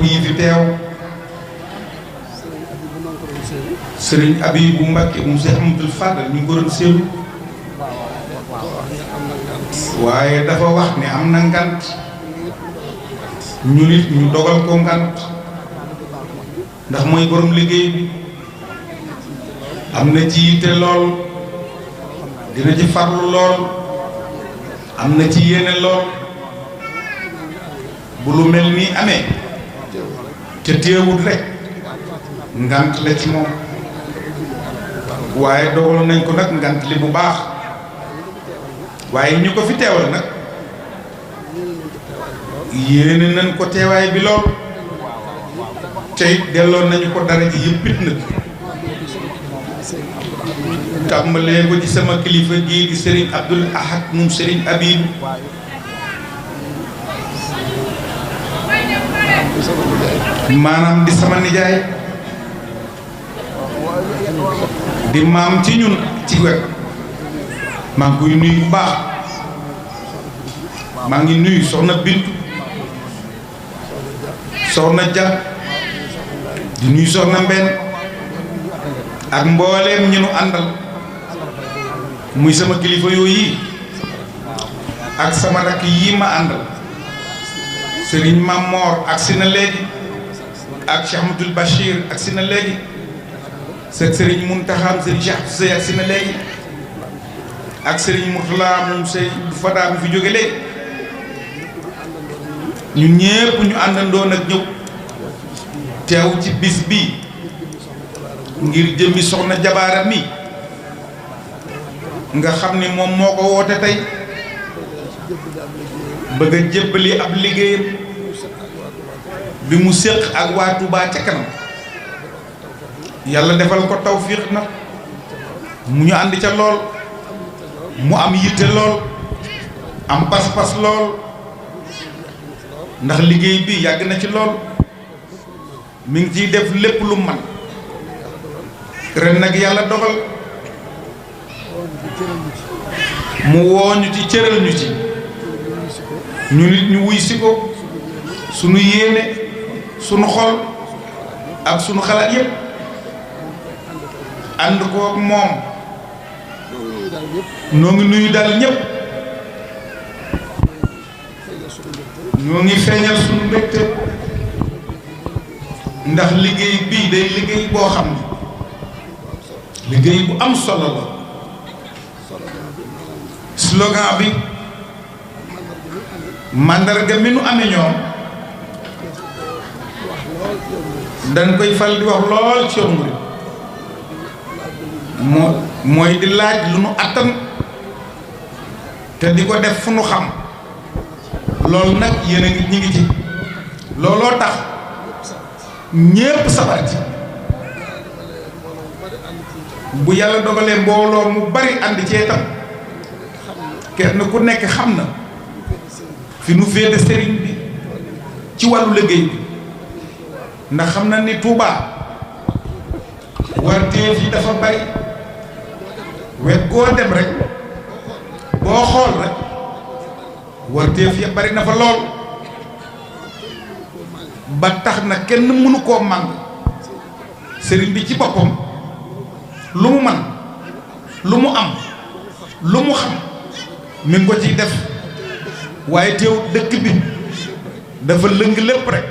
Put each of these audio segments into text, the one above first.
yi fi teew Serigne Abibou Mbacké mu Cheikh Amadou Fadal ñu ko doon séenu waaye dafa wax ne am na ngant ñu nit ñu dogal ko ngant ndax mooy borom liggéey bi am na ci yitte lool dina ci farlu lool am na ci yéene lool bu lu mel nii amee te téewut rek ngant la ci moom waaye dogal nañ ko nag ngant li bu baax waaye ñu ko fi teewal nag yéene nañ ko teewaay bi lool tey delloo nañu ko dara ji yëppit nag tàmbalee ko ci sama kilifa gii di Serigne Abdoul Ahad moom Serigne Abib maanaam di sama nijaay di maam ci ñun ci wet maa ngi koy nuyu bu baax maa ngi nuyu soxna Bintu soxna Dia di nuyu soxna Mbenn ak mbooleem ñu nu àndal muy sama kilifa yooyu ak sama rakk yi ma àndal Serigne Mamor ak si na léegi ak Cheikh Ahmadoul Bachir ak si na léegi Serigne Mountakha Serigne Cheikh Sey ak si na léegi ak Serigne Mourtala moom Sey Fada mi fi jóge léegi ñun ñépp ñu àndandoo nag ñëw teew ci bis bii ngir jëmmi soxna Jabaara mi nga xam ni moom moo ko woote tey bëgg a jébbali ab liggéeyam bi mu séq ak waa Touba ca kanam yàlla defal ko tawfiix na mu ñu ànd ca lool mu am yitte lool am pas-pas lool ndax liggéey bi yàgg na ci lool mi ngi ciy def lépp lu man ren nag yàlla dogal mu woo ñu ci cëral ñu ci ñu nit ñu wuy si ko sunu yéene sunu xol ak sunu xalaat yépp ànd ko ak moom noo ngi nuyu daal ñépp ñoo ngi feeñal sunu mbégte ndax liggéey bii day liggéey boo xam ne liggéey bu am solo la slogan bi màndarga mi nu amee ñoom dañ koy fal di wax lool ci yoon mooy di laaj lu nu attan te di ko def fu nu xam loolu nag yéen a ngi ñi ngi ci looloo tax ñépp sabar ci bu yàlla dogalee mbooloo mu bari ànd ci itam kenn ku nekk xam na fi nu féete sëriñ bi ci wàllu liggéey bi ndax xam na ni Touba warteef yi dafa bari wet goo dem rek boo xool rek warteef ya bari na fa lool ba tax na kenn mënu koo màng sëriñ bi ci boppam lu mu man lu mu am lu mu xam mi ngi ko ciy def waaye teew dëkk bi dafa lëng lépp rek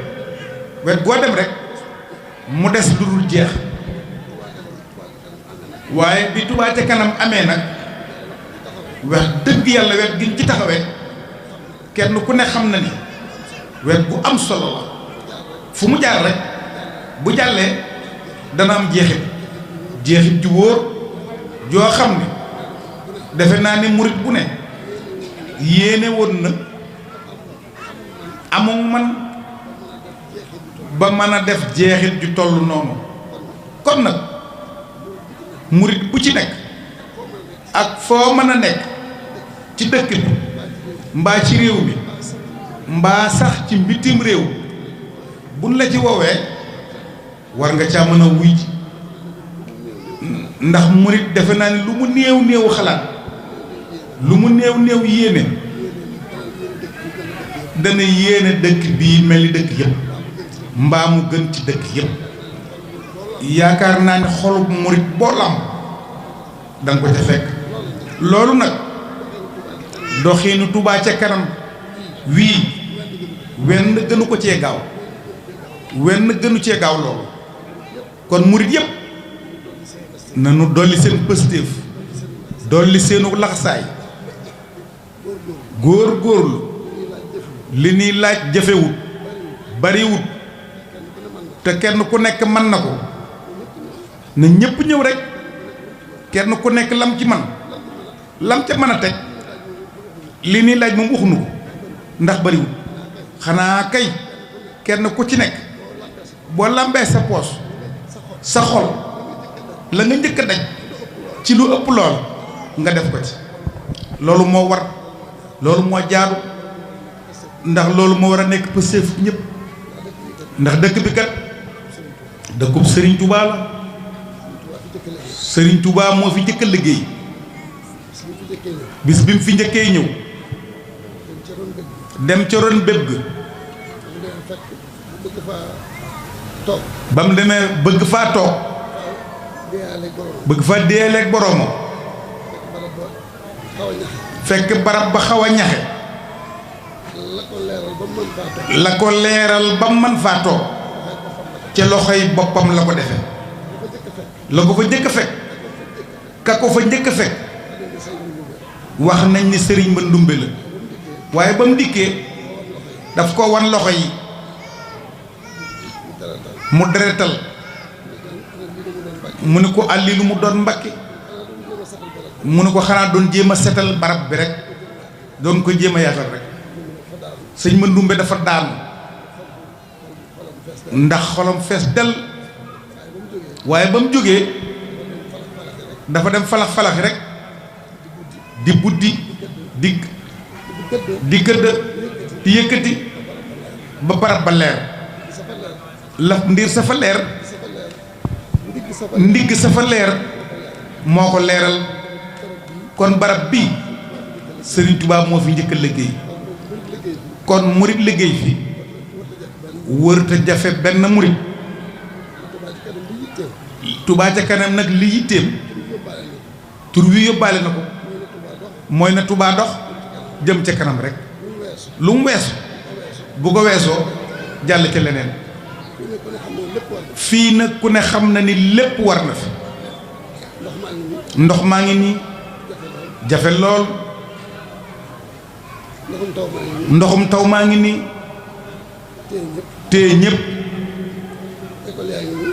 wet goo dem rek mu des lu dul jeex waaye bi Touba ca kanam amee nag wax dëgg yàlla wet giñ ci taxawee kenn ku ne xam na ni wet bu am solo la fu mu jaar rek bu jàllee dana am jeexit ju wóor joo xam ne defe naa ni murit bu ne yéene woon na amoo man ba mën a def jeexit ju toll noonu kon nag murit bu ci nekk ak foo mën a nekk ci dëkk bi mbaa ci réew mi mbaa sax ci mbitim réew buñ la ci woowee war nga caa mën a wuy ji ndax murit defe naa ni lu mu néew xalaat lu mu néew yéene dana yéene dëkk bii mel ni dëkk yëpp mbaa mu gën ci dëkk yépp yaakaar naa ne xolub murit boo lam danga ko ca fekk loolu nag doxiinu Touba ca kanam wii wenn gënu ko cee gaaw wenn gënu cee gaaw loolu kon murit yépp nanu dolli seen pëstéef dolli seenu laxasaay góor góorlu li ñuy laaj jëfewut bariwut te kenn ku nekk mën na ko na ñépp ñëw rek kenn ku nekk lam ci man lam ca mën a teg li ñuy laaj moom waxuñu ko ndax bariwut xanaa kay kenn ku ci nekk boo lambee sa poos sa xol la nga njëkk a daj ci lu ëpp lool nga def ko ci loolu moo war loolu moo jaadu ndax loolu moo war a nekk pëseef ñëpp ndax dëkk bi kat dëkkub Serigne Touba la Serigne Touba moo fi njëkk a liggéey bis bi mu fi njëkkee ñëw dem ca ron béb ga ba mu demee bëgg faa toog bëgg faa déeyaleeg boroomam fekk barab ba xaw a ñaxe la ko leeral ba mu mën faa toog ca loxoy boppam la ko defe la ko fa njëkk a fekk ka ko fa njëkk a fekk wax nañ ni sëriñ ba ndumbe la waaye ba mu dikkee daf ko wan loxo yi mu deretal mu ne ko àlli lu mu doon mbakki mu ne ko xanaa doon jéem a setal barab bi rek doon ko jéem a yaatal rek sëñ ma ndumbe dafa daanu ndax xolam fees del waaye ba mu jógee dafa dem falax falaxi rek di buddi di gëdd di yëkkati ba barab ba leer la ndiir sa fa leer ndigg sa fa leer moo ko leeral kon barab bi Serigne Touba moo fi njëkk a liggéey kon murit liggéey fi wërta jafe benn murit Touba ca kanam nag li yitteem tur wi yóbbaale na ko mooy na Touba dox jëm ca kanam rek lu mu weesu bu ko weesoo jàll ca leneen fii nag ku ne xam na ni lépp war na fi ndox maa ngi nii jafe lool ndoxum taw maa ngi nii téye ñëpp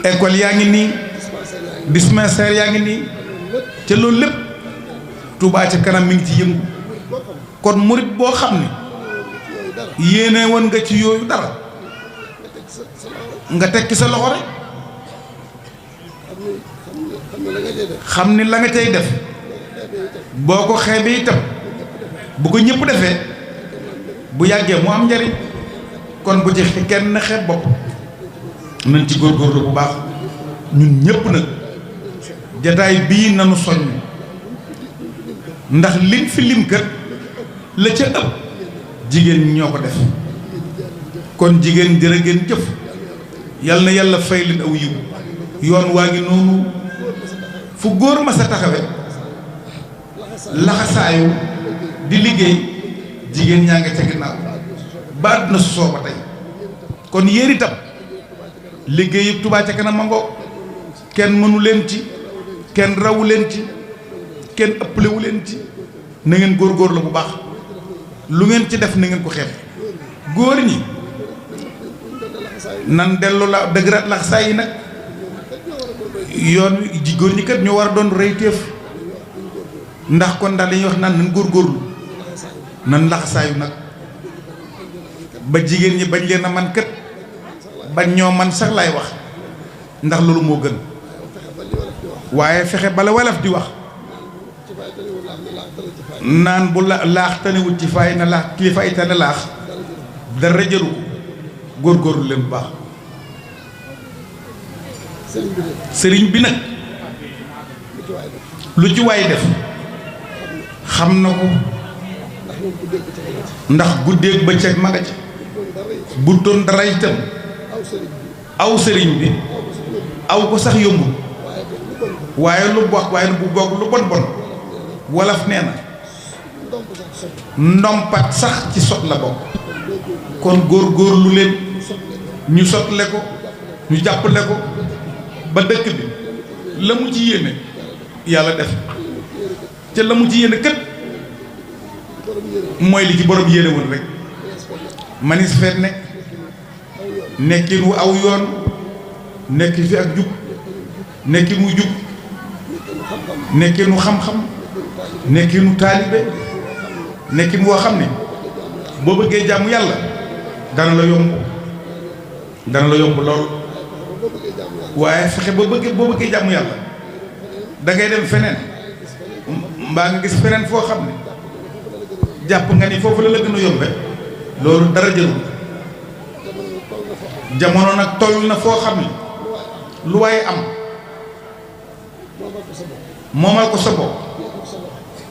école yaa ngi nii dispensaire yaa ngi nii ca loolu lépp Touba ca kanam mi ngi ci yëngu kon murit boo xam ne yéene woon nga ci yooyu dara nga tekki sa loxo rek xam ni la nga cay def boo ko xeebee itam bu ko ñëpp defee bu yàggee mu am njariñ kon bu ci kenn xeeb bopp nañ ci góorgóorlu bu baax ñun ñëpp nag jataay bii nanu soññ ndax liñ fi lim kër la ca ëpp jigéen ñi ñoo ko def kon jigéen jërë ngeen jëf yal na yàlla fay leen aw yiw yoon waa ngi noonu fu góor ma sa taxawe laxasaayu di liggéey jigéen ñaa nga ca ginnaaw ba àdduna su sooba tey kon yéen itam liggéeyu Touba ca kanam mangoo kenn mënu leen ci kenn rawu leen ci kenn ëpplewu leen ci na ngeen góorgóorlu bu baax lu ngeen ci def na ngeen ko xeeb góor ñi nan dellu la dëgëraat laxasaay yi nag yoon ji góor ñi kat ñoo war a doon reyteef ndax kon daal dañuy wax naan nan góorgóorlu nan laxasaayu nag ba jigéen ñi bañ leen a man kat bañ ñoo man sax laay wax ndax loolu moo gën waaye fexe bala walaf di wax naan bu la laax tanewul ci faay na laax kii fay tane laax dara jëru ko góorgóorlu leen bu baax sëriñ bi nag lu ci waay def xam na ko ndax guddeeg bëccëg ma nga ci bu doon dara itam aw sëriñ bi aw ko sax yombul waaye lu bokk waaye bu bokk lu bon bon wolof nee na ndompat sax ci sot la bokk kon góor-góorlu leen ñu sotle ko ñu jàppale ko ba dëkk bi la mu ci yéene yàlla def ca la mu ci yéene kët mooy li ci borom yéene woon rek manis feet nekkin wu aw yoon nekk fi ak jub nekkin wu jub nekkin wu xam-xam nekkin wu taalibe nekkin woo xam ne boo bëggee jàmm yàlla dana la yomb lool waaye fexe boo bëggee jàmm yàlla da ngay dem feneen mbaa nga gis feneen foo xam ne jàpp nga ni foofu la gën a yombe loolu dara jëlul jamono nag toll na foo xam ne lu waaye am moomal ko sa bopp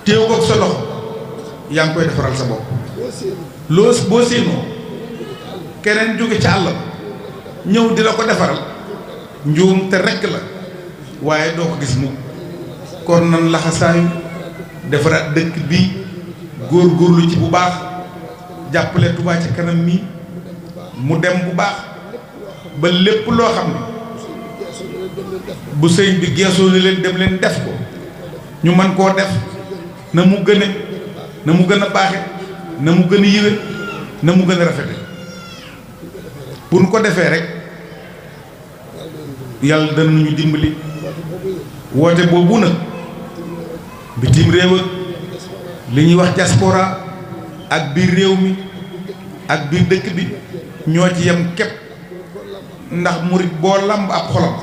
téew ko sa loxo yaa ngi koy defaral sa bopp boo séenoo keneen jóge ci àll ñëw di la ko defaral njuum te rekk la waaye doo ko gis mu kon nan laxasaayu defaraat dëkk bi góor-góorlu ci bu baax jàppale Touba ca kanam mi mu dem bu baax ba lépp loo xam ne bu sëñ bi geesoo ni leen dem leen def ko ñu mën koo def na mu gën a baaxe na mu gën a yiwe na mu gën a rafete pour nu ko defee rek yàlla dana ñu dimbali woote boobu nag bitim réew ak li ñuy wax diaspora ak biir réew mi ak biir dëkk bi ñoo ci yem képp ndax murit boo lamb ab xolam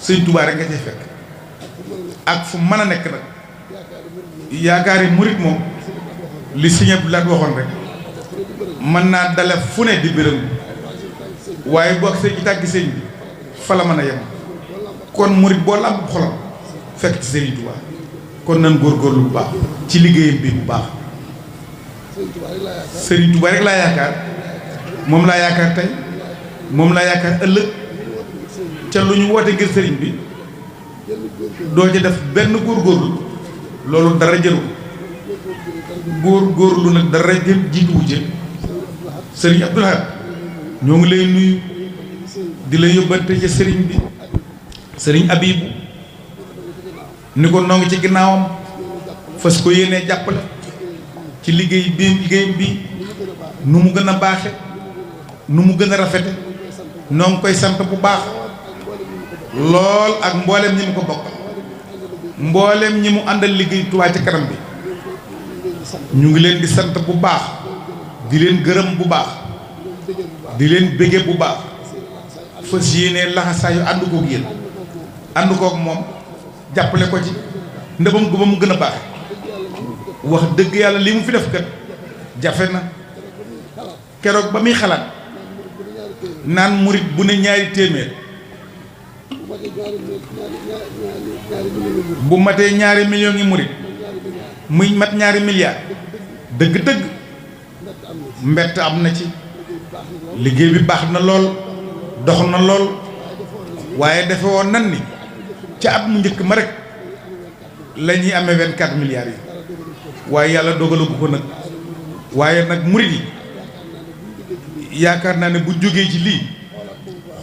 sëñ Tuubaa rek nga cay fekk ak fu mën a nekk nag yaakaari murit moom li Sëñ Abdou Lahad waxoon rek mën naa dale fu ne di bërëm waaye boo ak sëñ ci tàggi sëñ bi fa la mën a yem kon murit boo lamb ab xolam fekk ci Sëriñ Tuubaa kon nan góorgóorlu bu baax ci liggéeyam bi bu baax Sëriñ Tuubaa rek laa yaakaar moom laa yaakaar tey moom laa yaakaar ëllëg ca lu ñu woote ngir sëriñ bi doo ci def benn góorgóorlu loolu dara jëlu góorgóorlu nag dara jël jiituwu ci Sëriñ Abdou Lahad ñoo ngi lay nuyu di la yóbbante ca sëriñ bi Sëriñ Abibu ni ko noo ngi ci ginnaawam fas ko yéenee jàppale ci liggéey bi nu mu gën a baaxe nu mu gën a rafete noo ngi koy sant bu baax lool ak mboolem ñi mu ko bokk mboolem ñi mu àndal liggéey Touba ca kanam bi ñu ngi leen di sant bu baax di leen gërëm bu baax di leen bége bu baax fas yéenee laxasaayu ànd koog yéen ànd koog moom jàppale ko ci ndëbam gu ba mu gën a baax wax dëgg yàlla li mu fi def kat jafe na keroog ba muy xalaat naan murit bu ne ñaari téeméer bu matee ñaari millions yi murit muy mat ñaari milliards dëgg-dëgg mbett am na ci liggéey bi baax na lool dox na lool waaye defe woon nan ni ca at mu njëkk ma rek la ñuy amee 24 milliards yi waaye yàlla dogalagu ko nag waaye nag murit yi yaakaar naa ne bu jógee ci lii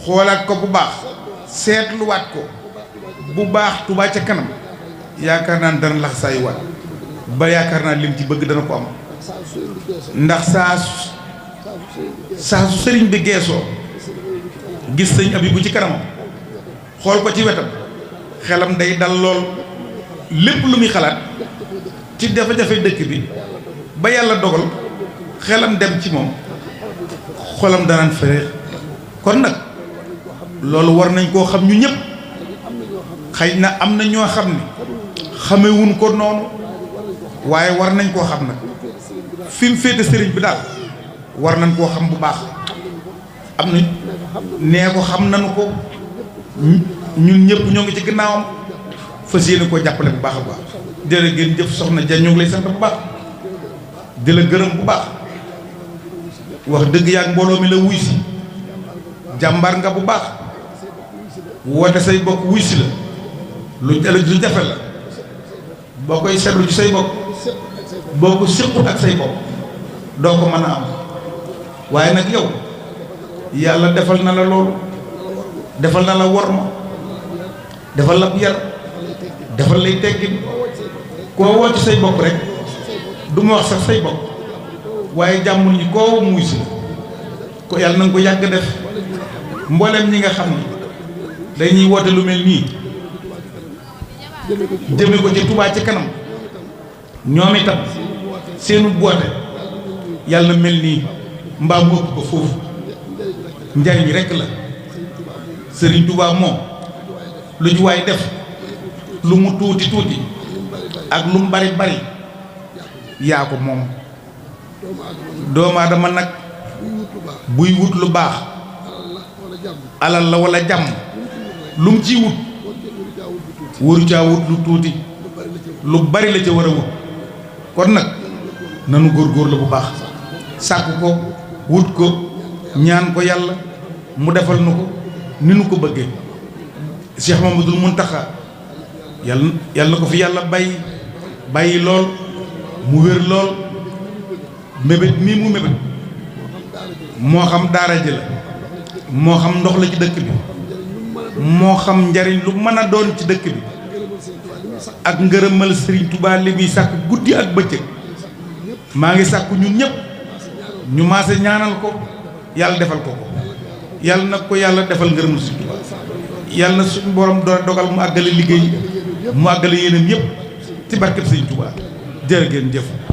xoolaat ko bu baax seetluwaat ko bu baax Touba ca kanam yaakaar naa ne dana lax saa yu waat ba yaakaar naa lim ci bëgg dana ko am ndax saa su sëriñ bi geesoo gis sëñ Abibu ci kanamam xool ko ci wetam xelam day dal lool lépp lu muy xalaat ci jafe-jafe dëkk bi ba yàlla dogal xelam dem ci moom xolam danaan fereex kon nag loolu war nañ koo xam ñu ñëpp xëy na am na ñoo xam ne xamewuñ ko noonu waaye war nañ koo xam nag fi mu féete sëriñ bi daal war nañ koo xam bu baax am na nee ko xam nañu ko ñun ñëpp ñoo ngi ci gannaawam fas yéene koo jàppale bu baax a baax jërë ngeen jëf soxna Dia ñu ngi lay sant bu baax di la gërëm bu baax wax dëgg yàgg mbooloo mi la wuy si jàmbaar nga bu baax woote say bokk wuy si la lu jafe la boo koy seetlu ci say bokk boo ko siqut ak say bokk doo ko mën a am waaye nag yow yàlla defal na la loolu defal na la worma defal la yar defal lay teggin koo woo ci say bokk rek du ma wax sax say bokk waaye jàmmul ñi koo muy si ko yàlla na nga ko yàgg def mboolem ñi nga xam ni dañuy woote lu mel nii jëme ko ci Touba ci kanam ñoom itam seenu boote yàlla na mel nii mbaa mu ëpp ko foofu njariñ rekk la Sëriñ Touba moom lu ñu waay def lu mu tuuti tuuti ak lu mu bari bari yaa ko moom doomu aadama nag buy wut lu baax alal la walla jàmm lu mu ciy wut waru caa wut lu tuuti lu bari la ca war a wut kon nag nanu góorgóorlu bu baax sàkk ko wut ko ñaan ko yàlla mu defal nu ko ni nu ko bëggee Cheikh Mamadou Mountakha yàlla na ko fi yàlla bàyyi lool mu wér lool mébét mii mu mébét moo xam daara ji la moo xam ndox la ci dëkk bi moo xam njariñ lu mën a doon ci dëkk bi ak ngërëmal Serigne Touba li muy sàkk guddi ak bëccëg maa ngi sàkku ñun ñëpp ñu maase ñaanal ko yàlla defal ko yàlla nag ko yàlla defal ngërëmal Serigne Touba yàlla na suñu borom dogal mu àggale liggéey mu àggale yeneen yëpp ci barkeb Serigne Touba jërë ngeen jëf.